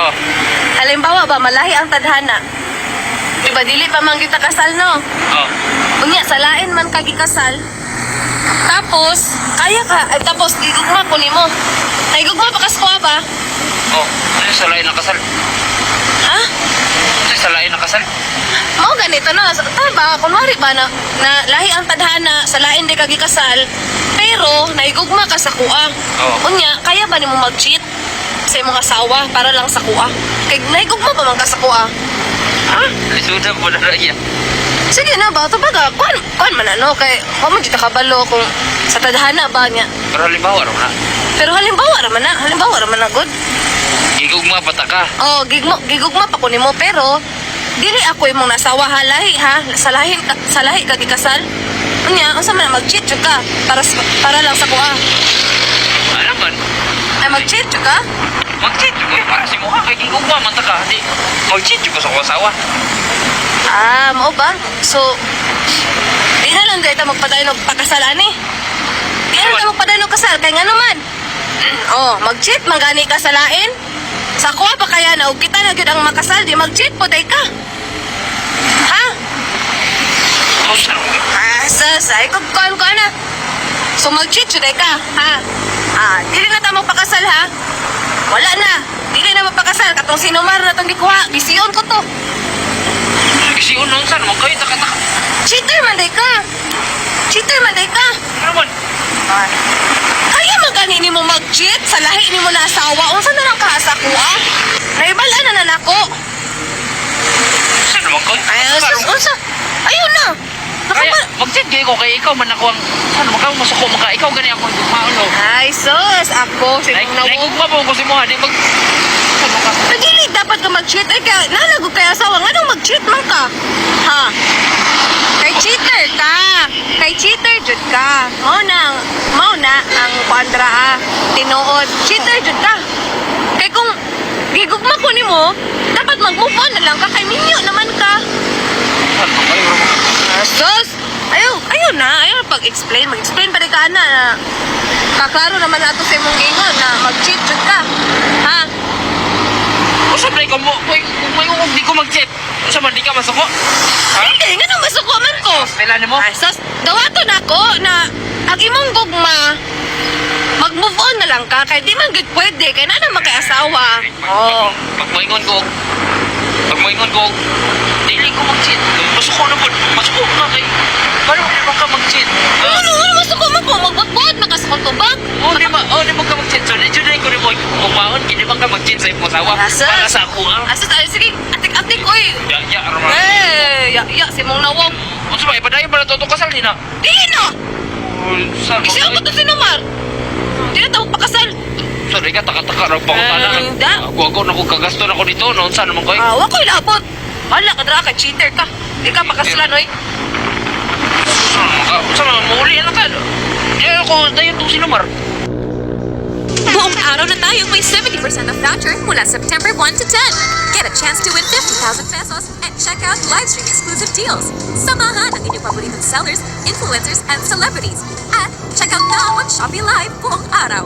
Oh. Halimbawa ba, malahi ang tadhana. Diba, dili pa man kita kasal, no? Oh. Unya, sa lain man ka gikasal. Tapos, kaya ka, ay, tapos, gigugma ko nimo. Ay, gugma pa kas kuha ba? Oh. Ano sa lain na kasal? Ha? Ano sa lain na kasal? Mao ganito na, tama, kunwari ba na lahi ang tadhana, sa lain di ka gikasal, pero naigugma ka sa kuha. Oo. Unya, kaya ba nimo mag-cheat sa imong asawa para lang sa kuha? Kay naigugma pa man ka sa kuha. Ha? Lisudan po na iya. Sige na ba, tubaga, kuan man ano, kay wa man jud ka kabalo kung sa tadhana ba niya. Pero halimbawa raw na. Pero halimbawa ra man na, halimbawa ra man na good. Gigugma pa ta ka. Oh, gigugma pa ko nimo pero dili ako imong nasawa ha, lahi ha, sa lahi ka gikasal. Unya, unsa man na mag-cheat jud ka para lang sa kuha? Alam man. Ay, mag-cheat jud ka? Mag-cheat ko eh. Para si mukha kay gigugma man ta ka. Di. Mag-cheat ko sa akong asawa. Ah, mao ba? So, di na lang dahil ta magpadayon og pakasal ani. Di na lang ta magpadayon og kasal kay ngano man. Oh, mag-cheat man gani ka sa lain. Sa kuha pa kaya na og kita na gyud ang makasal, di mag-cheat po day ka. Ha? Oh, sa Ah, sa ay kung kuan ko na. So mag-cheat jud ay ka, ha? Ah, dili na ta magpakasal ha. Wala na. Dili na magpakasal katong sinumar na tong gikuha, gisiyon ko to. Kasi unon saan man kayo taka-taka. Cheater man day ka. Cheater man day ka. Ano man? Kaya man gani nimo mag-cheat sa lahi nimo na asawa, unsa na lang ka sa kuha? Naibal-an na na nako. Saan naman kayo? Ay, sus, unsa? Ayun na. Kaya, Nakaba mag-cheat kayo ko kay ikaw man ako ang saan man ka masuko man ka ikaw gani ako gugmaon no. Ay, sus, ako si Like, mong nawong. gugma po ko si mo di mag saan man ka? Dili dapat ka mag-cheat ay kaya nanago kay asawa nganong mag-cheat man ka? Ha? Kay cheater ka. Kay cheater jud ka. Mao na ang kuandra ah. Tinuod, cheater jud ka. Kay kung gigugma ko nimo, dapat mag-move on na lang ka kay minyo naman ka. Saan man kayo? Sus! Ayaw, ayaw na, ayaw na pag-explain. Mag-explain pa rin ka na. Kaklaro naman na ato sa imong ingon na mag-cheat jud ka. Ha? Usa man ikaw mo kung may ungog di ko mag-cheat. Usa man di ka masuko? Ha? Hindi, nga nang masuko man ko. Pila nimo? Ay, sus, dawato na ako na ang imong gugma, mag-move on na lang ka, kay di man gud pwede, kay na naman kay asawa. Oh. Pag moingon ko dili ko mag-cheat. Masuko na po. Masuko ka kay paano di man ka mag-cheat? Ano, ano, masuko man ko, magbot-bot, makasakong tubag. Oh, di ma, oh, di mo ka mag-cheat. So, di jud ko nimo gugmaon kini man ka mag-cheat sa imong asawa. Ah, sus. Para sa ako ah. Asa, ay, sige, atik-atik, oy. Ya, ya, raman. Eh, ya, ya, si mong nawong. Unsa ba ipadayon ba na to kasal ni na? Di na! Sa Isiyon ko to si Namar. Di na tawag pakasal. Sorry ka taka-taka ra pangutana. Eh, da. Ako ako na ko kagasto na ko dito no unsa naman koy? Ah, wa ko'y labot. Hala, kadra ka, cheater ka. Di ka pakaslan, oy. Unsa man muuli na ka. Di ako dayon tong sinumar. Buong araw na tayo may 70% off voucher mula September 1 to 10. Get a chance to win 50,000 pesos and check out live stream exclusive deals. Samahan ang inyong paboritong sellers, influencers, and celebrities. At check out na on Shopee Live buong araw.